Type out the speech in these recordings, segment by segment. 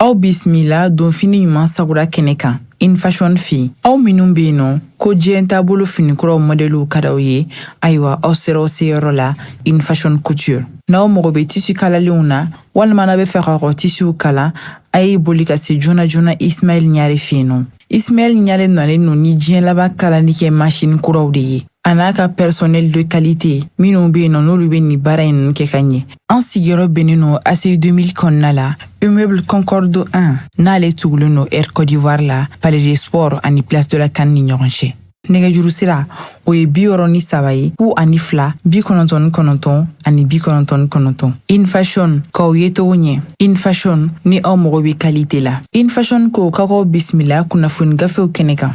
Aw bisimila donfini ɲuman sagura kɛnɛ kan InFashion fɛ yen. Aw minnu bɛ yen nɔ ko diɲɛ taabolo finikuraw mɔdɛliw ka d'aw ye, ayiwa aw sera aw seyɔrɔ la InFashion Couture. N'aw mago bɛ tissu kalalenw na walima n'aw bɛ fɛ k'aw ka tissuw kala, a ye boli ka se joona joona Ismaël Ɲare fɛ yen nɔ. Ismaël Ɲare nalen don ni diɲɛ laban kalali kɛ machine kuraw de ye, a n'a ka personnel de qualité minnu bɛ yen nɔ n'olu bɛ nin baara in ninnu kɛ ka ɲɛ. An sigiyɔrɔ bɛnnen don ACI 2000 kɔnɔna la, immeuble Concorde 1, n'ale tugulen don Air Côte d'Ivoire la, Palais des Sports ani Place de la CAN ni ɲɔgɔn cɛ. Nɛgɛjuru sira o ye 63 ye, 02 99 ani 99. InFashion, k'aw ye cogo ɲɛ. InFashion, ni aw mago bɛ qualité la. InFashion ko k'aw bisimila kunnafoni gafew kɛnɛ kan.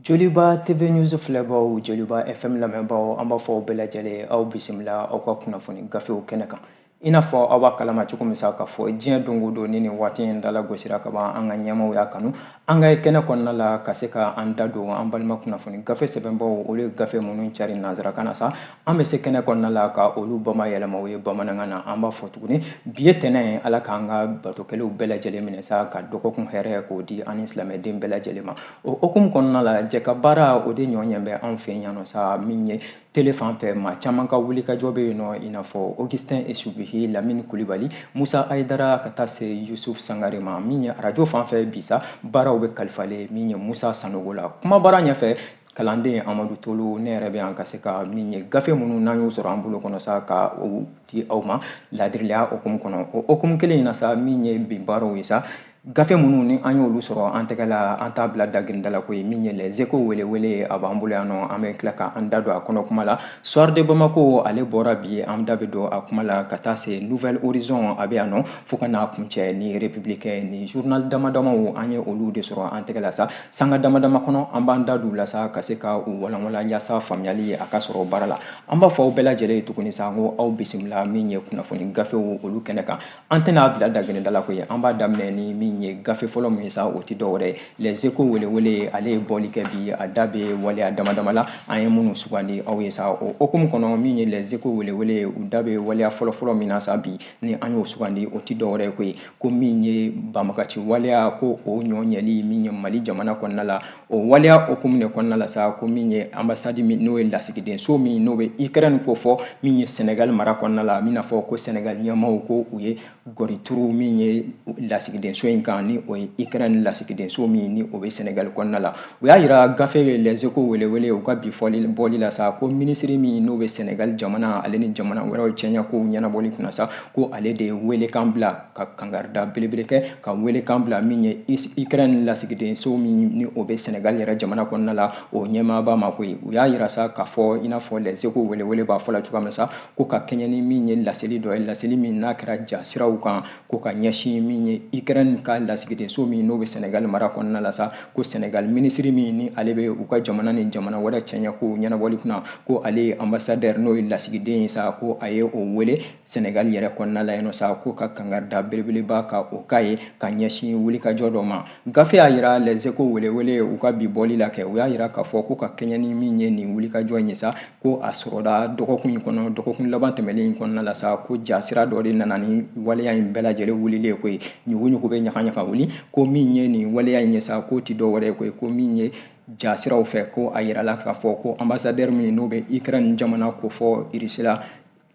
Joliba TV News filɛbaw, Joliba FM lamɛnbaw, an b'a fɔ aw bɛɛ lajɛlen aw bisimila aw ka kunnafoni gafew kɛnɛ kan. I n'a fɔ aw b'a kalama cogo min sa k'a fɔ diɲɛ don o don ni nin waati in dala gosira ka ban, an ka ɲɛmaaw y'a kanu an ka kɛnɛ kɔnɔna la ka se ka an da don an balima kunnafoni gafe sɛbɛnbaw, olu ye gafe minnu cari nansarakan na sa, an bɛ se kɛnɛ kɔnɔna la ka olu bama yɛlɛma u ye bamanankan na. An b'a fɔ tuguni bi ye tɛnɛn ye, Ala k'an ka batokɛlaw bɛɛ lajɛlen minɛ sa, ka dɔgɔkun hɛrɛ k'o di an ni silamɛden bɛɛ lajɛlen ma. O hukumu kɔnɔna la, jɛ ka baara o de ɲɔ ɲɛ bɛ anw fɛ yan nɔ sa, min ye tele fan fɛ maa caman ka wulikajɔ bɛ yen nɔ, i n'a fɔ Augustin Esubihi, Lamini Kulibali, Musa Ayidara, ka taa se Yusuf Sangare ma. Min ye arajo fan fɛ bi sa, baaraw bɛ kalifalen min ye Musa Sanogo la. Kuma baara ɲɛfɛ, kalanden Amadu Tolo, ne yɛrɛ bɛ yan ka se ka min ye gafe minnu n'an y'o sɔrɔ an bolo kɔnɔ sa, ka o di aw ma laadiriya hukumu kɔnɔ. O hukumu kelen in na sa, min ye bi baaraw ye sa, gafe minnu ni an y'olu sɔrɔ an tɛgɛ la, an t'a bila dagirinda la koyi. Min ye Les Échos welewele, a b'an bolo yan nɔ, an bɛ tila ka an da don a kɔnɔ kuma la. Soir de Bamako, ale bɔra bi, an da bɛ don a kuma la, ka taa se Nouvel Horizon, a bɛ yan nɔ, fo ka n'a kuncɛ ni Républicain. Ni journal dama damaw, an ye olu de sɔrɔ an tɛgɛ la sa, sanga dama dama kɔnɔ, an b'an da don u la sa, ka se ka u walanwalan yaasa faamuyali a ka sɔrɔ baara la. An b'a fɔ aw bɛɛ lajɛlen ye tuguni sa, ko aw bisimila min ye kunnafoni gafew olu kɛnɛ kan. An tɛna bila dagirinda la koyi, an b'a daminɛ ni min ye gafe fɔlɔ min ye sa, o tɛ dɔwɛrɛ ye Les Échos welewele, ale ye bɔli kɛ bi, a da bɛ waleya dama dama la, an ye minnu sugandi aw ye sa. O hukumu kɔnɔ, min ye Les Échos welewele, u da bɛ waleya fɔlɔfɔlɔ min na sa bi, ni an y'o sugandi, o tɛ dɔwɛrɛ ye koyi, ko min ye banbagaci waleya, ko o ɲɔ ɲɛli min ye Mali jamana kɔnɔna la. O waleya hukumu de kɔnɔna la sa, ko min ye ambassade min n'o ye lasigidenso min n'o bɛ Ukraine ko fɔ min ye Sénégal mara kɔnɔna la, min n'a fɔ ko Sénégal ɲɛmaaw ko u ye gɔrituru min ye lasigidenso in kan, ni o ye Ukraine lasigidenso min ni o bɛ Sénégal kɔnɔna la. U y'a yira gafe Les Échos welewele u ka bi fɔli bɔli la sa, ko minisiri min n'o bɛ Sénégal jamana ale ni jamana wɛrɛw cɛɲɛ kow ɲɛnabɔli kunna sa, ko ale de ye welekan bila ka kangarida belebele kɛ, ka welekan bila min ye Ukraine lasigidenso min ni o bɛ Sénégal yɛrɛ jamana kɔnɔna la, o ɲɛmaaba ma koyi. U y'a yira sa k'a fɔ, i n'a fɔ Les Échos welewele b'a fɔ la cogoya min sa, ko ka kɛɲɛ ni min ye laseli dɔ ye, laseli min n'a kɛra ja siraw kan, ko ka ɲɛsin min ye Ukraine ka lasigidenso min n'o bɛ Sénégal mara kɔnɔna la sa, ko Sénégal minisiri min ni ale bɛ u ka jamana ni jamana wɛrɛ cɛɲɛ kow ɲɛnabɔli kunna, ko ale ye ambassadeur n'o ye lasigiden ye sa, ko a ye o wele Sénégal yɛrɛ kɔnɔna la yen nɔ sa, ko ka kangarida belebeleba ka o k'a ye ka ɲɛsin wulikajɔ dɔ ma. Gafe y'a yira Les Échos welewele u ka bi bɔli la kɛ, u y'a yira k'a fɔ ko ka kɛɲɛ ni min ye nin wulikajɔ in ye sa, ko a sɔrɔla dɔgɔkun in kɔnɔ, dɔgɔkun laban tɛmɛnen in kɔnɔna la sa, ko jasira dɔ de nana ni waleya in bɛɛ lajɛlen wulilen koyi, ɲugu-ɲugu bɛ ɲaga-ɲaga wuli, ko min ye nin waleya in ye sa, k'o ti dɔwɛrɛ ye koyi, ko min ye jasiraw fɛ, ko a yirala k'a fɔ ko ambassadeur min n'o bɛ Ukraine jamana kofɔ Irisi la,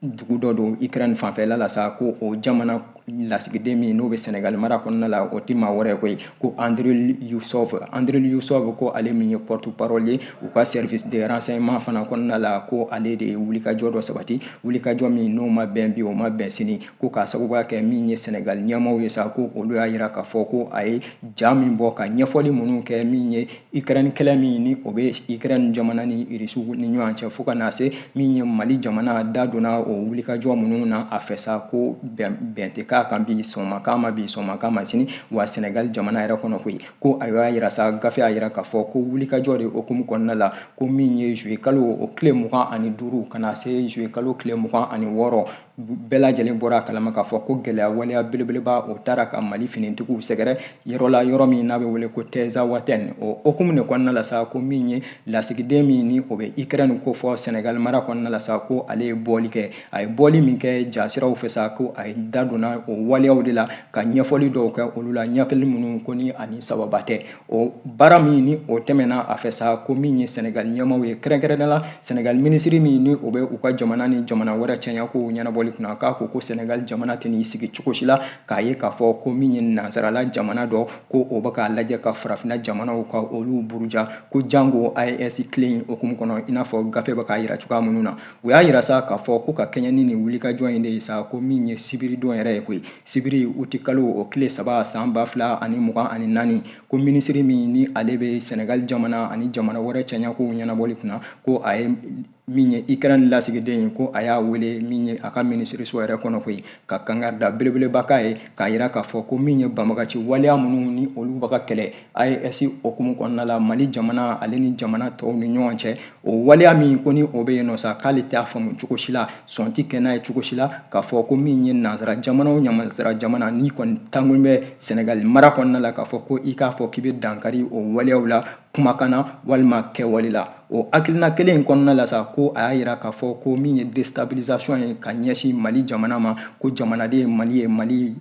dugu dɔ don Ukraine fanfɛla la sa, ko o jamana lasigiden min n'o bɛ Sénégal mara kɔnɔna la, o tɛ maa wɛrɛ koyi, ko André Yusov. André Yusov, ko ale min ye porte-parole ye u ka service de renseignement fana kɔnɔna la, ko ale de ye wulikajɔ dɔ sabati, wulikajɔ min n'o ma bɛn bi, o ma bɛn sini, ko k'a sababuya kɛ min ye Sénégal ɲɛmaaw ye sa, ko olu y'a yira k'a fɔ ko a ye ja min bɔ ka ɲɛfɔli minnu kɛ min ye Ukraine kɛlɛ min ni o bɛ Ukraine jamana ni Irisiw ni ɲɔgɔn cɛ, fo ka na se min ye Mali jamana da donna o wulikajɔ minnu na a fɛ sa, ko bɛn tɛ k'a k'a kan bi, sɔn ma k'a ma bi, sɔn ma k'a ma sini, wa Senegal jamana yɛrɛ kɔnɔ koyi. Ko a y'a yira sa, gafe y'a yira k'a fɔ ko wulikajɔ de hukumu kɔnɔna la, ko min ye juillet kalo o tile 25 ka na se juillet kalo tile 26, bɛɛ lajɛlen bɔra a kalama k'a fɔ ko gɛlɛya waleya belebeleba o taara ka Mali finitigiw sɛgɛrɛ yɔrɔ la, yɔrɔ min n'a bɛ wele ko Tinzaouatène. O hukumu de kɔnɔna la sa, ko min ye lasigiden min ni o bɛ Ukraine kofɔ Senegal mara kɔnɔna la sa, ko ale ye bɔli kɛ. A ye bɔli min kɛ jasiraw fɛ sa, ko a ye da donna o waleyaw de la ka ɲɛfɔli dɔw kɛ olu la, ɲɛfɔli minnu ko ni ani sababa tɛ. O baara min ni o tɛmɛna a fɛ sa, ko min ye Senegal ɲɛmaaw ye, kɛrɛnkɛrɛnnenya la Senegal minisiri min ni o bɛ u ka jamana ni jamana wɛrɛ cɛɲa kow ɲɛnabɔli kunna, k'a ko ko Senegal jamana tɛn'i sigi cogo si la k'a ye k'a fɔ ko min ye nansarala jamana dɔ ko o bɛ k'a lajɛ ka farafinna jamanaw ka olu buruja, ko jango AES tile in hukumu kɔnɔ, i n'a fɔ gafe bɛ k'a yira cogoya minnu na. U y'a yira sa k'a fɔ ko ka kɛɲɛ ni nin wulikajɔ in de ye sa, ko min ye sibiridon yɛrɛ ye koyi, sibiri uti kalo o tile 3 san 2024, ko minisiri min ni ale bɛ Senegal jamana ani jamana wɛrɛ cɛɲakow ɲɛnabɔli kunna, ko a ye min ye Ukraine lasigiden ye, ko a y'a wele min ye a ka minisiriso yɛrɛ kɔnɔ koyi, ka kangarida belebeleba k'a ye, k'a yira k'a fɔ ko min ye banbagaci waleya minnu ni olu bɛ ka kɛlɛ AES hukumu kɔnɔna la Mali jamana ale ni jamana tɔw ni ɲɔgɔn cɛ, o waleya min ko ni o bɛ yen nɔ sa, k'ale t'a faamu cogo si la, sɔn tɛ kɛ n'a ye cogo si la, k'a fɔ ko min ye nansara jamana o nansara jamana n'i kɔni tangun bɛ Senegal mara kɔnɔna la, k'a fɔ ko i k'a fɔ k'i bɛ dankari o waleyaw la kumakan na walima kɛwale la. O hakilina kelen in kɔnɔna la sa, ko a y'a yira k'a fɔ ko min ye déstabilisation ye ka ɲɛsin Mali jamana ma, ko jamanaden Mali ye, Mali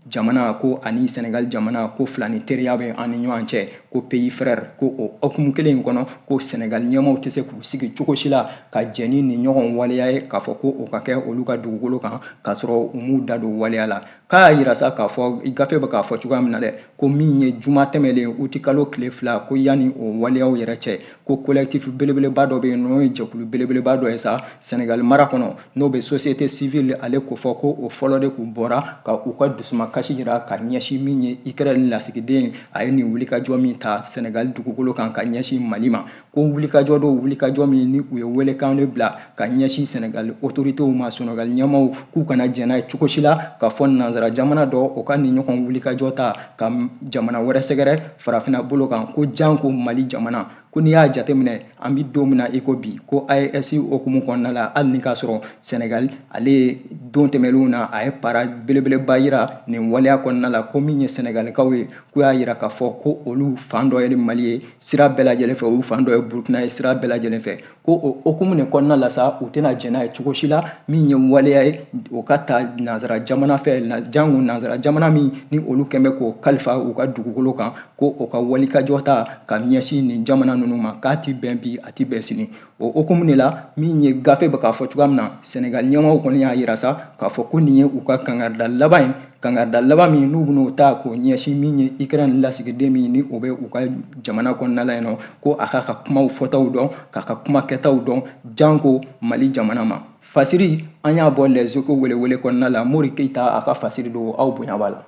jamana ko ani Senegal jamana ko fila ni teriya bɛ an ni ɲɔgɔn cɛ, ko pays frère, ko o hukumu kelen in kɔnɔ, ko Senegal ɲɛmaaw tɛ se k'u sigi cogo si la ka jɛn ni nin ɲɔgɔn waleya ye, k'a fɔ ko o ka kɛ olu ka dugukolo kan k'a sɔrɔ u m'u da don waleya la. K'a y'a yira sa k'a fɔ gafe bɛ k'a fɔ cogoya min na dɛ, ko min ye juma tɛmɛlen uti kalo tile 2, ko yanni o waleyaw yɛrɛ cɛ, ko collectif belebeleba dɔ bɛ yen, n'o ye jɛkulu belebeleba dɔ ye sa Senegal mara kɔnɔ, n'o bɛ société civile ale ko fɔ, ko o fɔlɔ de k'u bɔra ka u ka dusumakasi jira ka ɲɛsin min ye Ukraine lasigiden a ye nin wulikajɔ min ta Senegal dugukolo kan ka ɲɛsin Mali ma, ko wulikajɔ dɔw wulikajɔ min ni u ye welekan de bila ka ɲɛsin Senegal autorités ma, Senegal ɲɛmaaw, k'u kana jɛn n'a ye cogo si la k'a fɔ nansara jamana dɔ o ka nin ɲɔgɔn wulikajɔ ta ka jamana wɛrɛ sɛgɛrɛ farafinna bolo kan, ko janko Mali jamana. Ko n'i y'a jateminɛ an bɛ don min na i ko bi, ko AES hukumu kɔnɔna la, hali ni k'a sɔrɔ Senegal ale ye don tɛmɛnlenw na a ye para belebeleba yira nin waleya kɔnɔna la, ko min ye Senegalikaw ye, k'u y'a yira k'a fɔ ko olu fan dɔ ye Mali ye sira bɛɛ lajɛlen fɛ, olu fan dɔ ye Burukina ye sira bɛɛ lajɛlen fɛ, ko o hukumu de kɔnɔna la sa, u tɛna jɛn n'a ye cogo si la min ye waleya ye o ka ta nansara jamana fɛ, jango nansara jamana min ni olu kɛn bɛ k'o kalifa u ka dugukolo kan, ko o ka walikajɔ ta ka ɲɛsin nin jamana ninnu ma, k'a ti bɛn bi, a ti bɛn sini. O hukumu de la, min ye gafe bɛ k'a fɔ cogoya min na, Senegal ɲɛmaaw kɔni y'a yira sa k'a fɔ ko nin ye u ka kangarida laban ye, kangarida laban min n'u bɛn'o ta k'o ɲɛsin min ye Ukraine lasigiden min ni o bɛ u ka jamana kɔnɔna la yen nɔ, ko a k'a ka kumaw fɔtaw dɔn, k'a ka kuma kɛtaw dɔn, janko Mali jamana ma. Fasiri an y'a bɔ Les Échos welewele kɔnɔna la, Mori Keyita a ka fasiri don, aw bonya b'a la.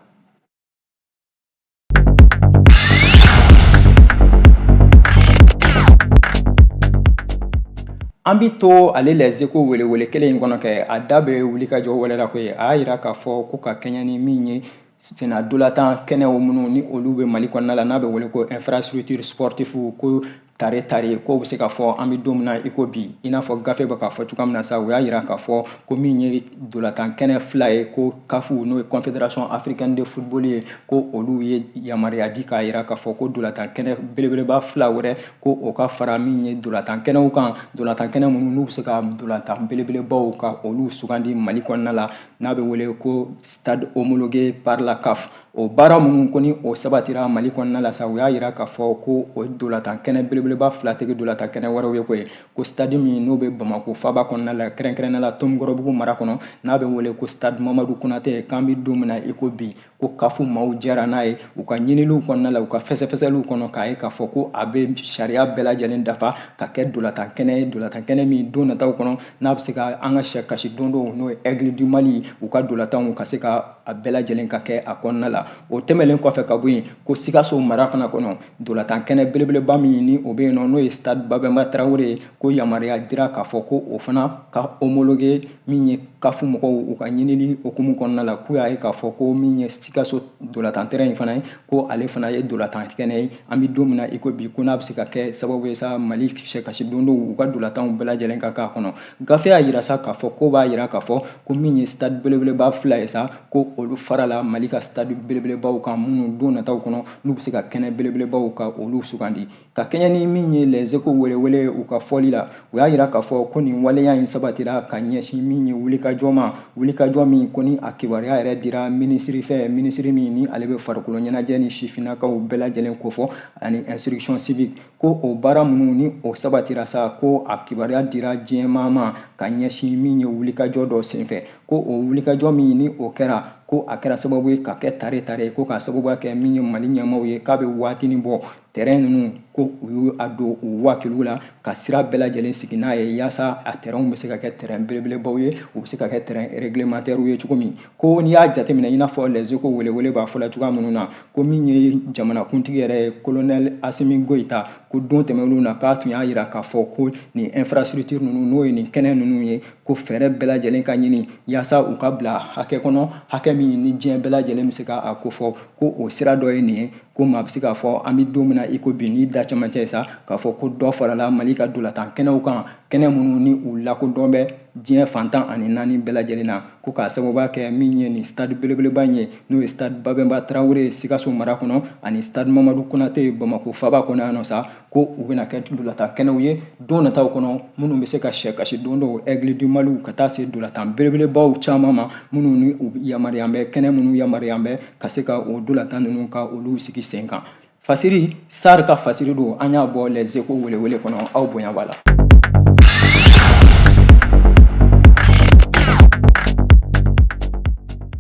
An bi to ale Les Échos welewele kelen in kɔnɔ kɛ, a da bɛ wulikajɔ wɛrɛ la koyi. A y'a yira k'a fɔ ko ka kɛɲɛ ni min ye senna dolatan kɛnɛw minnu ni olu bɛ Mali kɔnɔna la, n'a bɛ wele ko infrastructure sportive, ko tare tare, k'o bɛ se ka fɔ an bɛ don min na i ko bi, i n'a fɔ gafe bɛ k'a fɔ cogoya min na sa, u y'a yira k'a fɔ ko min ye dolatan kɛnɛ 2 ye, ko CAF n'o ye Confédération africaine de football ye, ko olu ye yamaruya di k'a yira k'a fɔ ko dolatan kɛnɛ belebeleba 2 wɛrɛ ko o ka fara min ye dolatan kɛnɛw kan, dolatan kɛnɛ minnu n'u bɛ se ka dolatan belebelebaw ka olu sugandi Mali kɔnɔna la, n'a bɛ wele ko stade homologué par la CAF. O baara minnu ko ni o sabatira Mali kɔnɔna la sa, u y'a yira k'a fɔ ko o dolatan kɛnɛ belebeleba 2 tɛ dolatan kɛnɛ wɛrɛw ye koyi, ko stade min n'o bɛ Bamako faaba kɔnɔna la, kɛrɛnkɛrɛnnenya la Tomikɔrɔbugu mara kɔnɔ, n'a bɛ wele ko stade Mamadu Konate, k'an bɛ don min na i ko bi, ko CAF maaw jɛra n'a ye u ka ɲininiw kɔnɔna la, u ka fɛsɛfɛsɛliw kɔnɔ, k'a ye k'a fɔ ko a bɛ sariya bɛɛ lajɛlen dafa ka kɛ dolatan kɛnɛ ye, dolatan kɛnɛ min don nataw kɔnɔ n'a bɛ se ka an ka sɛ kasi don dɔw n'o ye Aigle du Mali u ka dolatanw ka se ka a bɛɛ lajɛlen ka kɛ a kɔnɔna la. O tɛmɛlen kɔfɛ ka bɔ yen, ko Sikaso mara fana kɔnɔ, dolatan kɛnɛ belebeleba min ni o bɛ yen nɔ, n'o ye stade Babɛnba Tarawele ye, ko yamaruya dira k'a fɔ ko o fana ka homologué min ye CAF mɔgɔw u ka ɲinili hukumu kɔnɔna la, k'u y'a ye k'a fɔ ko min ye Sikaso dolatan terrain in fana ye, ko ale fana ye dolatan kɛnɛ ye an bɛ don min na i ko bi, ko n'a bɛ se ka kɛ sababu ye sa Mali sɛkasi dondow u ka dolatanw bɛɛ lajɛlen ka k'a kɔnɔ. Gafe y'a yira sa k'a fɔ ko b'a yira k'a fɔ ko min ye stade belebeleba 2 ye sa, ko olu farala Mali ka stade belebelebaw kan minnu don nataw kɔnɔ n'u bɛ se ka kɛnɛ belebelebaw ka olu sugandi. Ka kɛɲɛ ni min ye Les Échos welewele u ka fɔli la, u y'a yira k'a fɔ ko nin waleya in sabatira ka ɲɛsin min ye wulikajɔ ma, wulikajɔ min ko ni a kibaruya yɛrɛ dira minisiri fɛ, minisiri min ni ale bɛ farikolo ɲɛnajɛ ni sifinnakaw bɛɛ lajɛlen kofɔ ani instruction civique, ko o baara minnu ni o sabatira sa, ko a kibaruya dira diɲɛmaa ma ka ɲɛsin min ye wulikajɔ dɔ senfɛ, ko o wulikajɔ min ni o kɛra, ko a kɛra sababu ye ka kɛ tare tare, ko k'a sababuya kɛ min ye Mali ɲɛmaaw ye k'a bɛ waatinin bɔ terrain ninnu ko u y'u a don u wakiliw la ka sira bɛɛ lajɛlen sigi n'a ye yaasa a terrainw bɛ se ka kɛ terrain belebelebaw ye, u bɛ se ka kɛ terrain réglementaire ye cogo min. Ko n'i y'a jateminɛ i n'a fɔ Les Échos welewele b'a fɔ la cogoya minnu na, ko min ye jamanakuntigi yɛrɛ ye colonel Assimi Goïta, ko don tɛmɛnenw na k'a tun y'a yira k'a fɔ ko nin infrastructure ninnu n'o ye nin kɛnɛ ninnu ye, ko fɛɛrɛ bɛɛ lajɛlen ka ɲini yaasa u ka bila hakɛ kɔnɔ, hakɛ min ni diɲɛ bɛɛ lajɛlen bɛ se ka a kofɔ, ko o sira dɔ ye nin ye. Ko maa bɛ se k'a fɔ an bɛ don min na i ko bi n'i da cɛmancɛ ye sa k'a fɔ ko dɔ farala Mali ka dolatan kɛnɛw kan, kɛnɛ minnu ni u lakodɔn bɛ diɲɛ fantan ani naani bɛɛ lajɛlen na, ko k'a sababuya kɛ min ye nin stade belebeleba in ye, n'o ye stade Babɛnba Tarawele Sikaso mara kɔnɔ ani stade Mamadu Konate Bamako faba kɔnɔ yan nɔ sa, ko u bɛna kɛ dolatan kɛnɛw ye don nataw kɔnɔ minnu bɛ se ka sɛkasi don dɔw Aigle du Mali ka taa se dolatan belebelebaw caman ma minnu ni u yamaruya bɛ kɛnɛ minnu yamaruya bɛ ka se ka o dolatan ninnu ka olu sigi sen kan. Fasiri Sar ka fasiri don, an y'a bɔ Les Échos welewele kɔnɔ, aw bonya b'a la.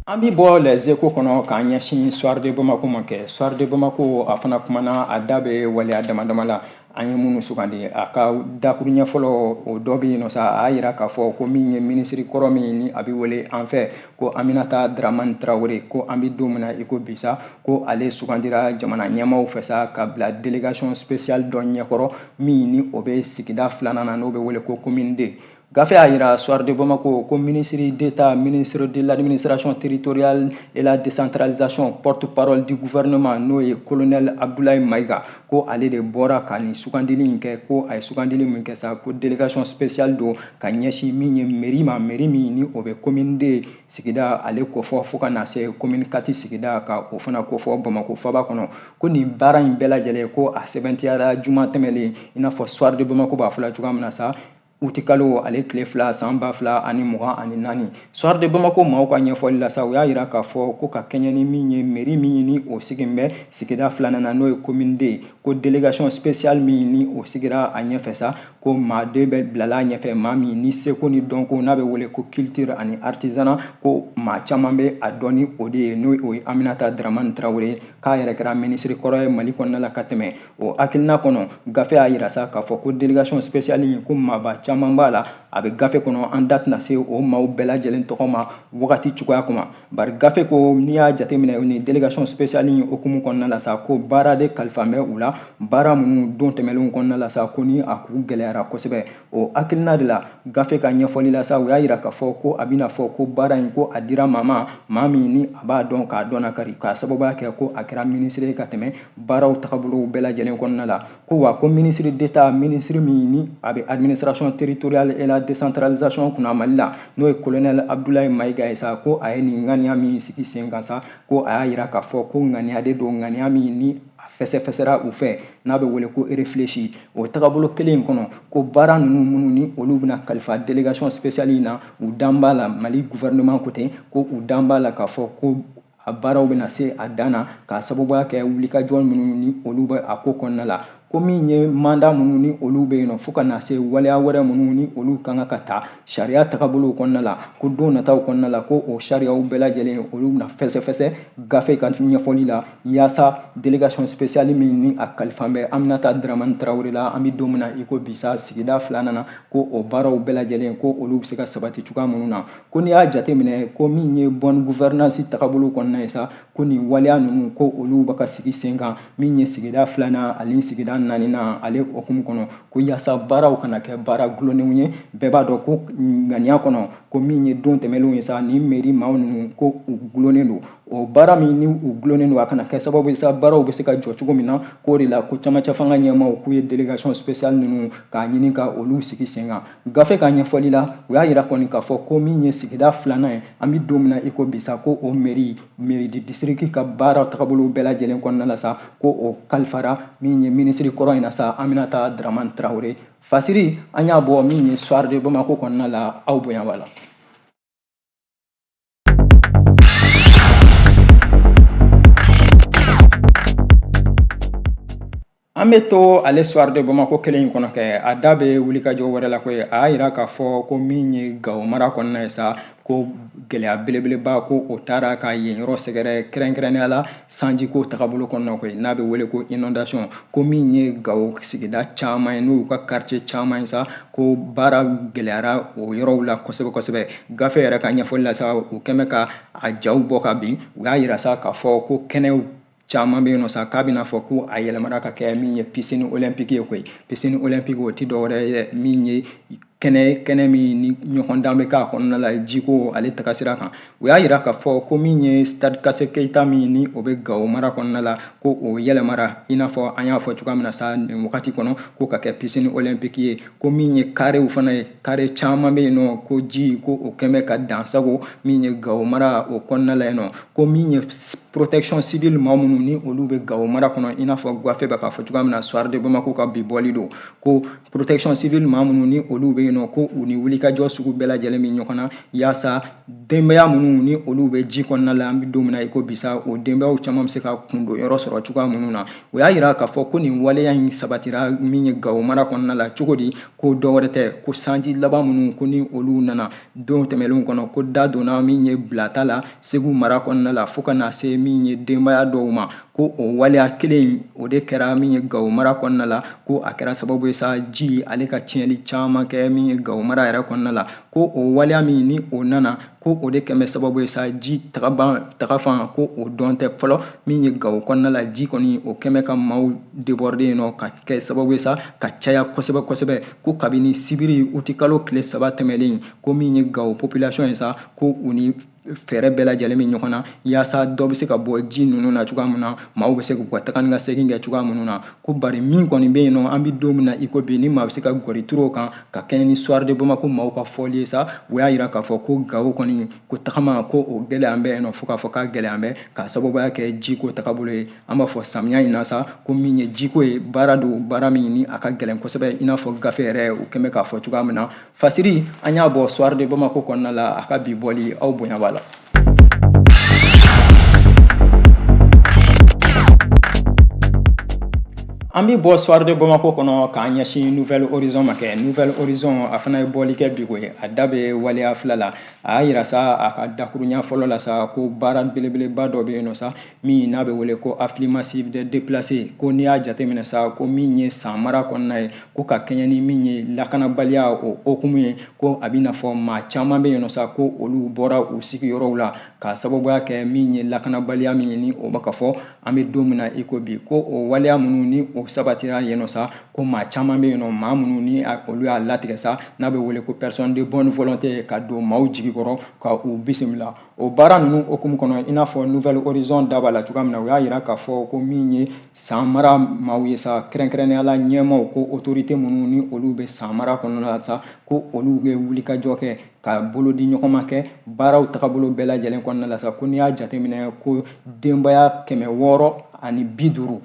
An bi bɔ Les Échos kɔnɔ k'an ɲɛsin Soir de Bamako ma kɛ. Soir de Bamako a fana kumana a da bɛ waleya dama dama la an ye minnu sugandi. A ka dakuruɲɛ fɔlɔ o dɔ bɛ yen nɔ sa, a y'a yira k'a fɔ ko min ye minisiri kɔrɔ min ni a bɛ wele an fɛ ko Aminata Dramane Traoré, ko an bɛ don min na i ko bi sa, ko ale sugandira jamana ɲɛmaaw fɛ sa ka bila délégation spéciale dɔ ɲɛkɔrɔ min ni o bɛ sigida filanan na n'o bɛ wele ko commune 2. Gafe y'a yira Soir de Bamako ko ministre d'État, ministre de l'administration territoriale et la décentralisation, porte-parole du gouvernement n'o ye colonel Abdoulaye Maïga, ko ale de bɔra ka nin sugandili in kɛ, ko a ye sugandili min kɛ sa, ko délégation spéciale don ka ɲɛsin min ye mairie ma, mairie min ni o bɛ commune 2 sigida ale kofɔ fo ka na se commune 4 sigida ka o fana kofɔ Bamako faba kɔnɔ. Ko nin baara in bɛɛ lajɛlen ko a sɛbɛntiyara juma tɛmɛlen i n'a fɔ Soir de Bamako b'a fɔ la cogoya min na sa, utikalo ale tile 2 san 2024. Soir de Bamako maaw ka ɲɛfɔli la sa, u y'a yira k'a fɔ ko ka kɛɲɛ ni min ye mairie min ni o sigin bɛ sigida filanan na n'o ye commune 2, ko délégation spéciale min ni o sigira a ɲɛfɛ sa, ko maa den bɛ bilala a ɲɛfɛ, maa min ni seko ni dɔnko n'a bɛ wele ko culture ani artisanat, ko maa caman bɛ a dɔn ni o de ye, n'o ye Aminata Dramane Traoré, k'a yɛrɛ kɛra minisiri kɔrɔ ye Mali kɔnɔna la ka tɛmɛ. O hakilina kɔnɔ gafe y'a yira sa k'a fɔ ko délégation spéciale in ko maaba caman b'a la, a bɛ gafe kɔnɔ, an da tɛna se o maaw bɛɛ lajɛlen tɔgɔ ma wagati cogoya kama, bari gafe ko n'i y'a jateminɛ nin délégation spéciale in hukumu kɔnɔna la sa, ko baara de kalifa bɛ u la, baara minnu don tɛmɛnlenw kɔnɔna la sa, ko ni a k'u gɛlɛyara kosɛbɛ. O hakilina de la gafe ka ɲɛfɔli la sa, u y'a yira k'a fɔ ko a bɛna fɔ ko baara in ko a dira maa ma, maa min ni a b'a dɔn k'a dɔn kari, k'a sababuya kɛ ko a kɛra minisiri ye ka tɛmɛ baaraw tagabolow bɛɛ lajɛlen kɔnɔna la. Ko wa ko ministre d'État, ministre min ni a bɛ administration territoriale et la décentralisation kunna Mali la, n'o ye colonel Abdoulaye Maïga ye sa, ko a ye nin ŋaniya min sigi sen kan sa, ko a y'a yira k'a fɔ ko ŋaniya de don, ŋaniya min ni a fɛsɛfɛsɛra u fɛ n'a bɛ wele ko réfléchi. O tagabolo kelen in kɔnɔ, ko baara ninnu minnu ni olu bɛna kalifa délégation spéciale in na, u dan b'a la Mali gouvernement ko ten, ko u dan b'a la k'a fɔ ko a baaraw bɛna se a dan na, k'a sababuya kɛ wulikajɔ minnu ni olu bɛ a ko kɔnɔna la. ko min ye mandat minnu ni olu bɛ yen nɔ fo ka na se waleya wɛrɛ minnu ni olu kan ka ta sariya tagabolow kɔnɔna la, ko don nataw kɔnɔna la, ko o sariyaw bɛɛ lajɛlen olu bɛna fɛsɛfɛsɛ gafe ka ɲɛfɔli la, yaasa délégation spéciale min ni a kalifan bɛ Aminata Dramane Traoré la, an bɛ don min na i ko bi sa, sigida filanan na, ko o baaraw bɛɛ lajɛlen ko olu bɛ se ka sabati cogoya minnu na. Ko n'i y'a jateminɛ ko min ye bonne gouvernance tagabolo kɔnɔna ye sa, ko nin waleya ninnu ko olu bɛ ka sigi sen kan min ye sigida filanan ani sigida naaninan ale hukumu kɔnɔ, ko yaasa baaraw kana kɛ baara gulonnenw ye. Bɛɛ b'a dɔn ko ŋaniya kɔnɔ ko min ye don tɛmɛnlenw ye sa, nin mairie maaw ninnu ko u gulonnen don. O baara min ni u gulonnen don, a kana kɛ sababu ye sa baaraw bɛ se ka jɔ cogo min na, k'o de la ko camancɛ fanga ɲɛmaaw k'u ye délégation spéciale ninnu k'a ɲini ka olu sigi sen kan. Gafe ka ɲɛfɔli la, u y'a yira kɔni k'a fɔ ko min ye sigida filanan ye, an bɛ don min na i ko bi sa, ko o mairie du district ka baara tagabolo bɛɛ lajɛlen kɔnɔna la sa, ko o kalifara min ye minisiri kɔrɔ in na sa, Aminata Dramane Traoré. Fasiri an y'a bɔ min ye Soir de Bamako kɔnɔna la, aw bonya b'a la. An bɛ to ale Soir de Bamako kelen in kɔnɔ kɛ, a da bɛ wulikajɔ wɛrɛ la koyi. A y'a yira k'a fɔ ko min ye Gawo mara kɔnɔna ye sa, ko gɛlɛya belebeleba ko o taara ka yen yɔrɔ sɛgɛrɛ, kɛrɛnkɛrɛnnenya la sanjiko tagabolo kɔnɔna koyi, n'a bɛ wele ko inondation. Ko min ye Gawo sigida caman ye, n'u ka quartier caman ye sa, ko baara gɛlɛyara o yɔrɔw la kosɛbɛ kosɛbɛ. Gafe yɛrɛ ka ɲɛfɔli la sa, u kɛn bɛ ka a jaw bɔ ka bin, u y'a yira sa k'a fɔ ko kɛnɛw caman bɛ yen nɔ sa, k'a bɛna fɔ ko a yɛlɛmara ka kɛ min ye piscine olympique ye koyi. Piscine olympique o ti dɔwɛrɛ ye min ye kɛnɛ min ni ɲɔgɔndan bɛ k'a kɔnɔna la jiko ale tagasira kan. U y'a yira k'a fɔ ko min ye stade Kase Keita min ni o bɛ Gawo mara kɔnɔna la, ko o yɛlɛmara i n'a fɔ an y'a fɔ cogoya min na sa nin wagati kɔnɔ, ko ka kɛ piscine olympique ye. Ko min ye karew fana ye, kare caman bɛ yen nɔ ko ji ko o kɛn bɛ ka dan sago min ye Gawo mara o kɔnɔna la yen nɔ. Ko min ye protection civile maa minnu ni olu bɛ Gawo mara kɔnɔ, i n'a fɔ gafe bɛ k'a fɔ cogoya min na Soir de Bamako ka bi bɔli don, ko protection civile maa minnu ni olu bɛ yen nɔ, ko u ni wulikajɔ sugu bɛɛ lajɛlen bɛ ɲɔgɔn na yaasa denbaya minnu ni olu bɛ ji kɔnɔna la, an bɛ don min na i ko bi sa, o denbayaw caman bɛ se ka kundon yɔrɔ sɔrɔ cogoya minnu na. O y'a yira k'a fɔ ko nin waleya in sabatira min ye Gawo mara kɔnɔna la cogo di, ko dɔwɛrɛ tɛ, ko sanji laban minnu ko ni olu nana don tɛmɛnlenw kɔnɔ, ko da donna min ye bilata la Segu mara kɔnɔna la fo ka na se min ye denbaya dɔw ma, ko o waleya kelen o de kɛra min ye Gawo mara kɔnɔna la, ko a kɛra sababu ye sa ji ale ka tiɲɛli caman kɛ min ye Gawo mara yɛrɛ kɔnɔna la. Ko o waleya min ni o nana, ko o de kɛn bɛ sababu ye sa ji tagafan ko o dɔn tɛ fɔlɔ min ye Gawo kɔnɔna la. Ji kɔni o kɛn bɛ ka maaw déborder yen nɔ ka kɛ sababu ye sa ka caya kosɛbɛ kosɛbɛ. Ko kabini sibiri utikalo tile 3 tɛmɛlen, ko min ye Gawo population ye sa, ko u ni fɛɛrɛ bɛɛ lajɛlen bɛ ɲɔgɔn na yaasa dɔ bɛ se ka bɔ ji ninnu na cogoya min na, maaw bɛ se k'u ka taga ni ka segin kɛ cogoya minnu na. Ko bari min kɔni bɛ yen nɔ, an bɛ don min na i ko bi, ni maa bɛ se ka gɔri turu o kan ka kɛɲɛ ni Soir de Bamako maaw ka fɔli ye sa, u y'a yira k'a fɔ ko Gawo kɔni ko tagama ko o gɛlɛya bɛ yen nɔ, fo k'a fɔ k'a gɛlɛya bɛ k'a sababuya kɛ jiko tagabolo ye. An b'a fɔ samiya in na sa, ko min ye jiko ye, baara don, baara min ni a ka gɛlɛn kosɛbɛ, i n'a fɔ gafe yɛrɛ u kɛn bɛ k'a fɔ cogoya min na. Fasiri an y'a bɔ Soir de Bamako kɔnɔna la, a ka bi bɔli aw bonya b'a la. An bɛ bɔ Soir de Bamako kɔnɔ k'an ɲɛsin Nouvel Horizon ma kɛ. Nouvel Horizon a fana ye bɔli kɛ bi koyi, a da bɛ waleya fila la. A y'a yira sa a ka dakurunya fɔlɔ la sa, ko baara belebeleba dɔ bɛ yen nɔ sa min n'a bɛ wele ko afflux massif des déplacés. Ko n'i y'a jateminɛ sa, ko min ye San mara kɔnɔna ye, ko ka kɛɲɛ ni min ye lakanabaliya o hukumu ye, ko a bɛ n'a fɔ maa caman bɛ yen nɔ sa, ko olu bɔra u sigiyɔrɔw la k'a sababuya kɛ min ye lakanabaliya min ye ni o bɛ ka fɔ an bɛ don min na i ko bi. Ko o waleya minnu ni o sabatira yen nɔ sa, ko maa caman bɛ yen nɔ, maa minnu ni olu y'a latigɛ sa, n'a bɛ wele ko personne de bonne volonté, ka don maaw jigi kɔrɔ ka u bisimila. O baara ninnu hukumu kɔnɔ, i n'a fɔ Nouvel Horizon da b'a la cogoya min na, u y'a yira k'a fɔ ko min ye San mara maaw ye sa, kɛrɛnkɛrɛnnenya la ɲɛmaaw, ko autorité minnu ni olu bɛ San mara kɔnɔna la sa, ko olu bɛ wulikajɔ kɛ ka bolo di ɲɔgɔn ma kɛ baaraw tagabolo bɛɛ lajɛlen kɔnɔna la sa. Ko n'i y'a jateminɛ ko denbaya 650,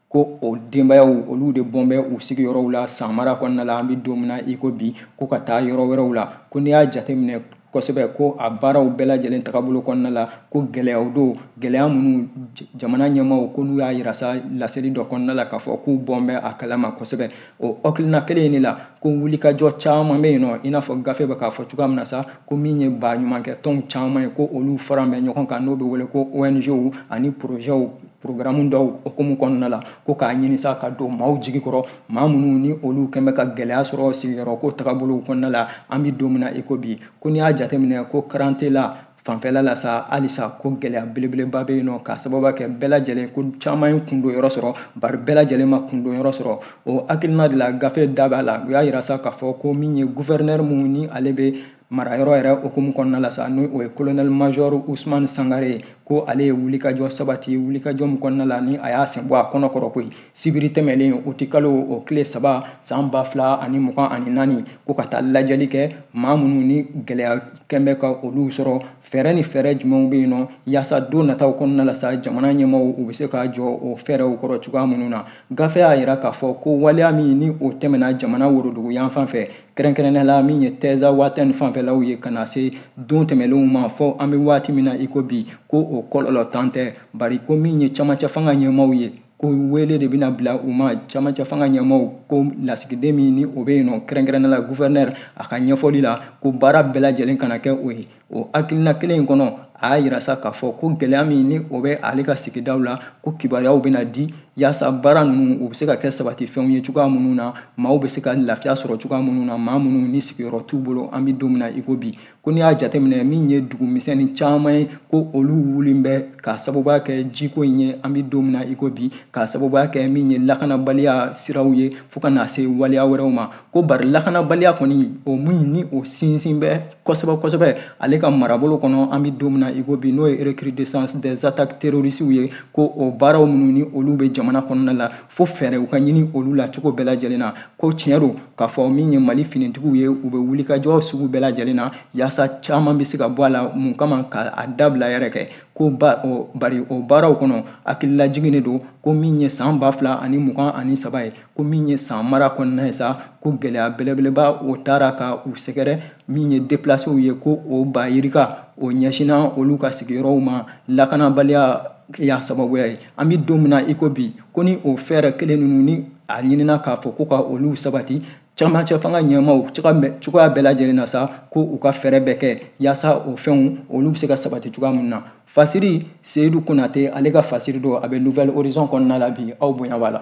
ko o denbayaw olu de bɔn bɛ u sigiyɔrɔw la San mara kɔnɔna la, an bɛ don min na i ko bi, ko ka taa yɔrɔ wɛrɛw la. Ko n'i y'a jateminɛ kosɛbɛ ko a baaraw bɛɛ lajɛlen tagabolo kɔnɔna la ko gɛlɛyaw don, gɛlɛya minnu jamana ɲɛmaaw ko n'u y'a yira sa laseli dɔ kɔnɔna la k'a fɔ k'u bɔn bɛ a kalama kosɛbɛ. O hakilina kelen in de la ko wulikajɔ caman bɛ yen nɔ, i n'a fɔ gafe bɛ k'a fɔ cogoya min na sa, ko min ye baɲumankɛ tɔnw caman ye ko olu fara bɛ ɲɔgɔn kan, n'o bɛ wele ko ONG ani projets programme dɔw hukumu kɔnɔna la, ko k'a ɲini sa ka don maaw jigi kɔrɔ, maa minnu ni olu kɛn bɛ ka gɛlɛya sɔrɔ sigiyɔrɔ ko tagabolow kɔnɔna la an bɛ don min na i ko bi. Ko n'i y'a jateminɛ ko Karantela fanfɛla la sa, halisa ko gɛlɛya belebeleba bɛ yen nɔ, k'a sababu kɛ bɛɛ lajɛlen ko caman ye kundon yɔrɔ sɔrɔ, bari bɛɛ lajɛlen ma kundon yɔrɔ sɔrɔ. O hakilina de la gafe da b'a la, u y'a yira sa k'a fɔ ko min ye gouverneur mun ni ale bɛ marayɔrɔ yɛrɛ hukumu kɔnɔna la sa, n'o o ye colonel major Ousmane Sangare ye, ko ale ye wulikajɔ sabati, wulikajɔ min kɔnɔna la ni a y'a sen bɔ a kɔnɔ kɔrɔ koyi. Sibiri tɛmɛlen uti kalo o tile 3 san 2024, ko ka taa lajɛli kɛ maa minnu ni gɛlɛya kɛn bɛ ka olu sɔrɔ, fɛɛrɛ ni fɛɛrɛ jumɛnw bɛ yen nɔ yaasa don nataw kɔnɔna la sa jamana ɲɛmaaw u bɛ se ka jɔ o fɛɛrɛw kɔrɔ cogoya minnu na. Gafe y'a yira k'a fɔ ko waleya min ni o tɛmɛna jamana worodugu yanfan fɛ, kɛrɛnkɛrɛnnenya la min ye Tɛza Watɛni fanfɛlaw ye, ka na se don tɛmɛnlenw ma fɔ an bɛ waati min na i ko bi, ko o kɔlɔlɔ tan tɛ, bari ko min ye camancɛ fanga ɲɛmaaw ye, ko wele de bɛna bila u ma. Camancɛ fanga ɲɛmaaw ko lasigiden min ni o bɛ yen nɔ, kɛrɛnkɛrɛnnenya la gouverneur a ka ɲɛfɔli la, ko baara bɛɛ lajɛlen kana kɛ o ye. O hakilina kelen in kɔnɔ, a y'a yira sa k'a fɔ ko gɛlɛya min ni o bɛ ale ka sigidaw la, ko kibaruyaw bɛna di yaasa baara ninnu u bɛ se ka kɛ sabatifɛnw ye cogoya minnu na, maaw bɛ se ka lafiya sɔrɔ cogoya minnu na, maa minnu ni sigiyɔrɔ t'u bolo an bɛ don min na i ko bi. Ko n'i y'a jateminɛ min ye dugu misɛnnin caman ye, ko olu wulilen bɛ k'a sababuya kɛ jiko in ye an bɛ don min na i ko bi, k'a sababuya kɛ min ye lakanabaliya siraw ye, fo ka na se waleya wɛrɛw ma. Ko bari lakanabaliya kɔni o min ni o sinsin bɛ kosɛbɛ kosɛbɛ ale ka marabolo kɔnɔ an bɛ don min na i ko bi, n'o ye recrudescence des attaques terroristes ye, ko o baaraw minnu ni olu bɛ jamana kɔnɔna la, fo fɛɛrɛw ka ɲini olu la cogo bɛɛ lajɛlen na. Ko tiɲɛ don k'a fɔ min ye Mali finitigiw ye, u bɛ wulikajɔ sugu bɛɛ lajɛlen na yaasa caman bɛ se ka bɔ a la, mun kama k'a dabila yɛrɛ kɛ. Ko bari o baaraw kɔnɔ hakililajigin de don, ko min ye san 2023 ye, ko min ye san mara kɔnɔna ye sa, ko gɛlɛya belebeleba o taara ka u sɛgɛrɛ, min ye déplacés ye, ko o ba yirika o ɲɛsinna olu ka sigiyɔrɔw ma, lakanabaliya y'a sababuya ye. An bɛ don min na i ko bi, ko ni o fɛɛrɛ kelen ninnu ni a ɲinina k'a fɔ ko ka olu sabati, camancɛ fanga ɲɛmaaw cogoya bɛɛ lajɛlen na sa, ko u ka fɛɛrɛ bɛɛ kɛ yaasa o fɛnw olu bɛ se ka sabati cogoya min na. Fasiri Seyidu Konate ale ka fasiri don, a bɛ Nouvel Horizon kɔnɔna la bi, aw bonya b'a la.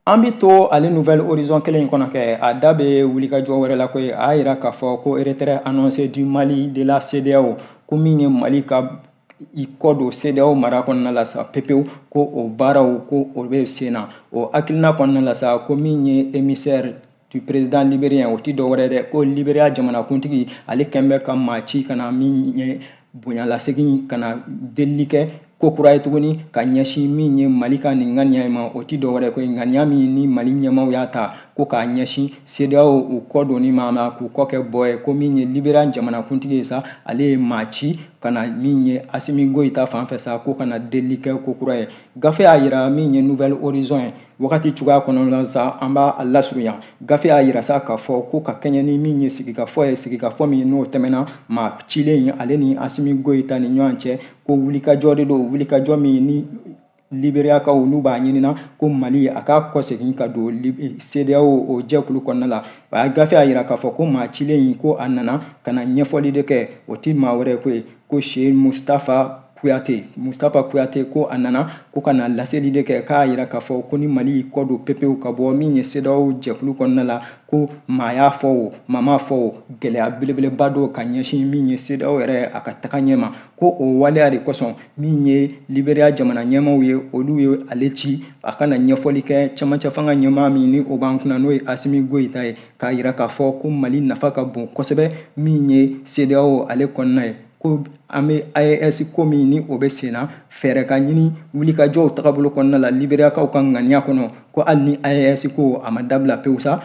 An bɛ to ale Nouvel Horizon kelen in kɔnɔ kɛ, a da bɛ wulikajɔ wɛrɛ la koyi. A y'a yira k'a fɔ ko retrait annoncé du Mali de la CEDEAO, ko min ye Mali ka i kɔ don CEDEAO mara kɔnɔna la sa pepewu, ko o baaraw ko o bɛ sen na. O hakilina kɔnɔna la sa, ko min ye émissaire du président libérien, o ti dɔwɛrɛ dɛ, ko Libéria jamanakuntigi ale kɛn bɛ ka maa ci ka na min ye bonyalasegin, ka na delili kɛ ko kura ye tuguni ka ɲɛsin min ye Mali ka nin ŋaniya ma. O ti dɔwɛrɛ ko ŋaniya min ni Mali ɲɛmaaw y'a ta ko k'a ɲɛsin CEDEAO u kɔ donni ma, k'u kɔ kɛ bɔ ye, ko min ye Libéria jamanakuntigi ye sa, ale ye maa ci ka na min ye Assimi Goïta fan fɛ sa, ko ka na delili kɛ ko kura ye. Gafe y'a yira min ye Nouvel Horizon ye wagati cogoya kɔnɔna la sa, an b'a lasurunya. Gafe y'a yira sa k'a fɔ ko ka kɛɲɛ ni min ye sigikafɔ ye, sigikafɔ min n'o tɛmɛna maa cilen ale ni Assimi Goïta ni ɲɔgɔn cɛ, ko wulikajɔ de don, wulikajɔ min ni Libériyakaw n'u b'a ɲinina ko Mali a k'a kɔsegin ka don CEDEAO o jɛkulu kɔnɔna la. A gafe y'a yira k'a fɔ ko maa cilen in ko a nana ka na ɲɛfɔli de kɛ, o ti maa wɛrɛ ko ye, ko Cheikh Moustapha Kouyaté. Moustapha Kouyaté ko a nana ko ka na laseli de kɛ, k'a yira k'a fɔ ko ni Mali kɔ don pepewu ka bɔ min ye CEDEAO jɛkulu kɔnɔna la, ko maa y'a fɔ o maa m'a fɔ o, gɛlɛya belebeleba don ka ɲɛsin min ye CEDEAO yɛrɛ a ka taga ɲɛ ma. Ko o waleya de kosɔn min ye Libéria jamana ɲɛmaaw ye, olu ye ale ci a ka na ɲɛfɔli kɛ camancɛ fanga ɲɛmaa min ni o b'an kunna, n'o ye Assimi Goïta ye, k'a yira k'a fɔ ko Mali nafa ka bon kosɛbɛ min ye CEDEAO ale kɔnɔna ye. Ko an bɛ AES ko min ni o bɛ sen na, fɛɛrɛ ka ɲini wulikajɔw tagabolo kɔnɔna la Libériyakaw ka ŋaniya kɔnɔ, ko hali ni AES ko a ma dabila pewu sa,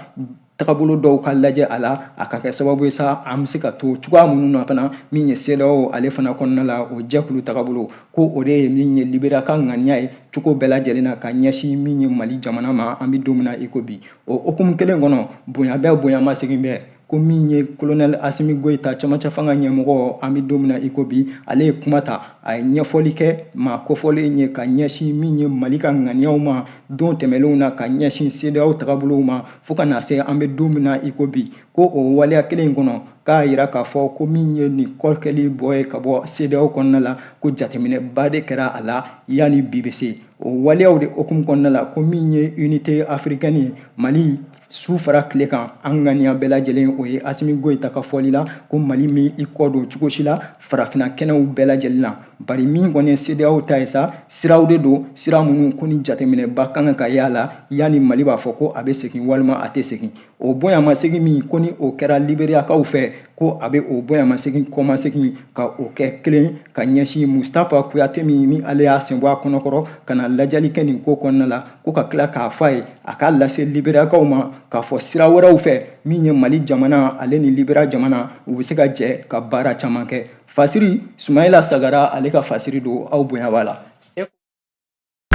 Tagabolo dɔw ka lajɛ a la, a ka kɛ sababu ye sa an bɛ se ka to cogoya minnu na fana, min ye CEDEAO ale fana kɔnɔna la, o jɛkulu tagabolo, ko o de ye min ye Liberia ka ŋaniya ye cogo bɛɛ lajɛlen na ka ɲɛsin min ye Mali jamana ma an bɛ don min na i ko bi. O hukumu kelen kɔnɔ, bonya bɛɛ bonyamasegin bɛɛ, ko min ye colonel Asimi Goyita, cɛmancɛ fanga ɲɛmɔgɔ, an bɛ don min na i ko bi, ale ye kuma ta, a ye ɲɛfɔli kɛ maa kofɔlen ye ka ɲɛsin min ye Mali ka ŋaniyaw ma don tɛmɛnlenw na ka ɲɛsin CEDEAO tagabolow ma fo ka na se an bɛ don min na i ko bi. Ko o waleya kelen in kɔnɔ, k'a yira k'a fɔ ko min ye nin kɔkɛli bɔ ye ka bɔ CEDEAO kɔnɔna la, ko jateminɛba de kɛra a la yanni bi bɛ se. O waleyaw de hukumu kɔnɔna la, ko min ye unité africaine ye, Mali su fara tile kan, an ŋaniya bɛɛ lajɛlen o ye Asimi Goyita ka fɔli la ko Mali m'i kɔ don cogo si la farafinna kɛnɛw bɛɛ lajɛlen na, bari min kɔni ye CEDEAO ta ye sa, siraw de don, sira minnu ko ni jateminɛba ka kan ka y'a la yanni Mali b'a fɔ ko a bɛ segin walima a tɛ segin. O bonyamasegin min ko ni o kɛra Liberiyakaw fɛ, ko a bɛ o bonyamasegin kɔmasegin ka o kɛ kelen ka ɲɛsin Mustapha Kuyate min ni ale y'a sen bɔ a kɔnɔkɔrɔ ka na lajɛli kɛ nin ko kɔnɔna la, ko ka tila k'a fɔ a ye a k'a lase Liberiyakaw ma k'a fɔ sira wɛrɛw fɛ min ye Mali jamana ale ni Liberiya jamana u bɛ se ka jɛ ka baara caman kɛ. Fasiri Sumayila Sagara ale ka fasiri don, aw bonya b'a la.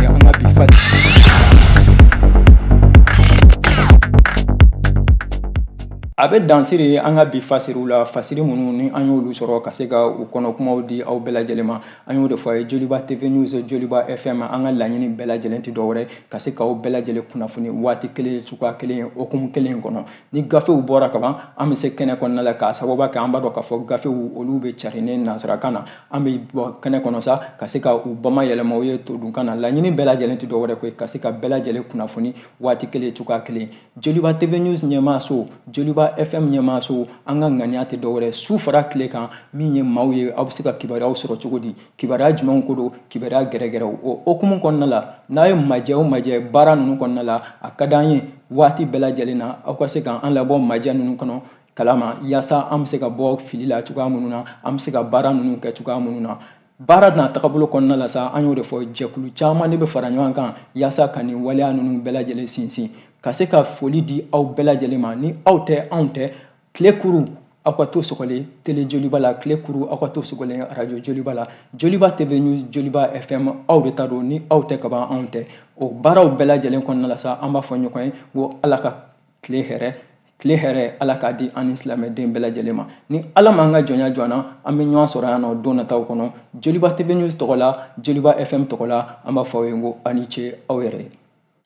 An ka bi fasiri a bɛ dansiri an ka bi fasiriw la, fasiri minnu ni an y'olu sɔrɔ ka se ka u kɔnɔ kumaw di aw bɛɛ lajɛlen ma. An y'o de fɔ a ye, Joliba TV News, Joliba FM, an ka laɲini bɛɛ lajɛlen tɛ dɔwɛrɛ ka se k'aw bɛɛ lajɛlen kunnafoni waati kelen, cogoya kelen, hukumu kelen kɔnɔ. Ni gafew bɔra ka ban, an bɛ se kɛnɛ kɔnɔna la k'a sababu kɛ an b'a dɔn k'a fɔ gafew olu bɛ carinnen nansarakan na, an bɛ bɔ kɛnɛ kɔnɔ sa ka se ka u bamayɛlɛma u ye todunkan na. Laɲini bɛɛ lajɛlen tɛ dɔwɛrɛ koyi ka se ka bɛɛ lajɛlen kunnafoni waati kelen, cogoya kelen. Joliba TV News ɲɛmaaso, Joliba FM ɲɛmaaso, an ka ŋaniya tɛ dɔwɛrɛ su fara tile kan min ye maaw ye aw bɛ se ka kibaruyaw sɔrɔ cogo di, kibaruya jumɛnw ko don, kibaruya gɛrɛgɛrɛw. O hukumu kɔnɔna la, n'a ye majɛ o majɛ baara ninnu kɔnɔna la, a ka d'an ye waati bɛɛ lajɛlen na aw ka se k'an labɔ majɛ ninnu kɔnɔ kalama, yaasa an bɛ se ka bɔ fili la cogoya minnu na, an bɛ se ka baara ninnu kɛ cogoya minnu na. Baara n'a tagabolo kɔnɔna la sa, an y'o de fɔ, jɛkulu caman de bɛ fara ɲɔgɔn kan yaasa ka nin waleya ninnu bɛɛ lajɛlen sinsin, ka se ka foli di aw bɛɛ lajɛlen ma. Ni aw tɛ, anw tɛ. Tile kuru aw ka to sɔgɔlen tele Joliba la, tile kuru aw ka to sɔgɔlen arajo Joliba la, Joliba TV News, Joliba FM, aw de ta don. Ni aw tɛ kaban, anw tɛ. O baaraw bɛɛ lajɛlen kɔnɔna la sa, an b'a fɔ ɲɔgɔn ye ko Ala ka tile hɛrɛ, tile hɛrɛ Ala k'a di an ni silamɛden bɛɛ lajɛlen ma. Ni Ala m'an ka jɔnya jɔ an na, an bɛ ɲɔgɔn sɔrɔ yan nɔ don nataw kɔnɔ. Joliba TV News tɔgɔ la, Joliba FM tɔgɔ la, an b'a fɔ aw ye ko aw ni ce aw yɛrɛ ye.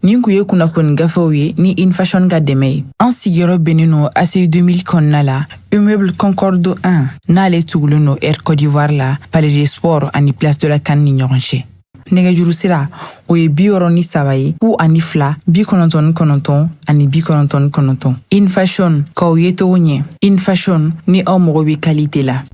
Nin kun ye kunnafoni gafew ye ni Infashion ka dɛmɛ ye. An sigiyɔrɔ bɛnnen don ACI 2000 kɔnɔna la, immeuble Concorde 1, n'ale tugulen don Air Côte d'Ivoire la, Palais des Sports ani Place de la CAN ni ɲɔgɔn cɛ. Nɛgɛjuru sira o ye 63 ye 02 99 ani 99. Infashion, k'aw ye cogo ɲɛ. Infashion, ni aw mago bɛ qualité la.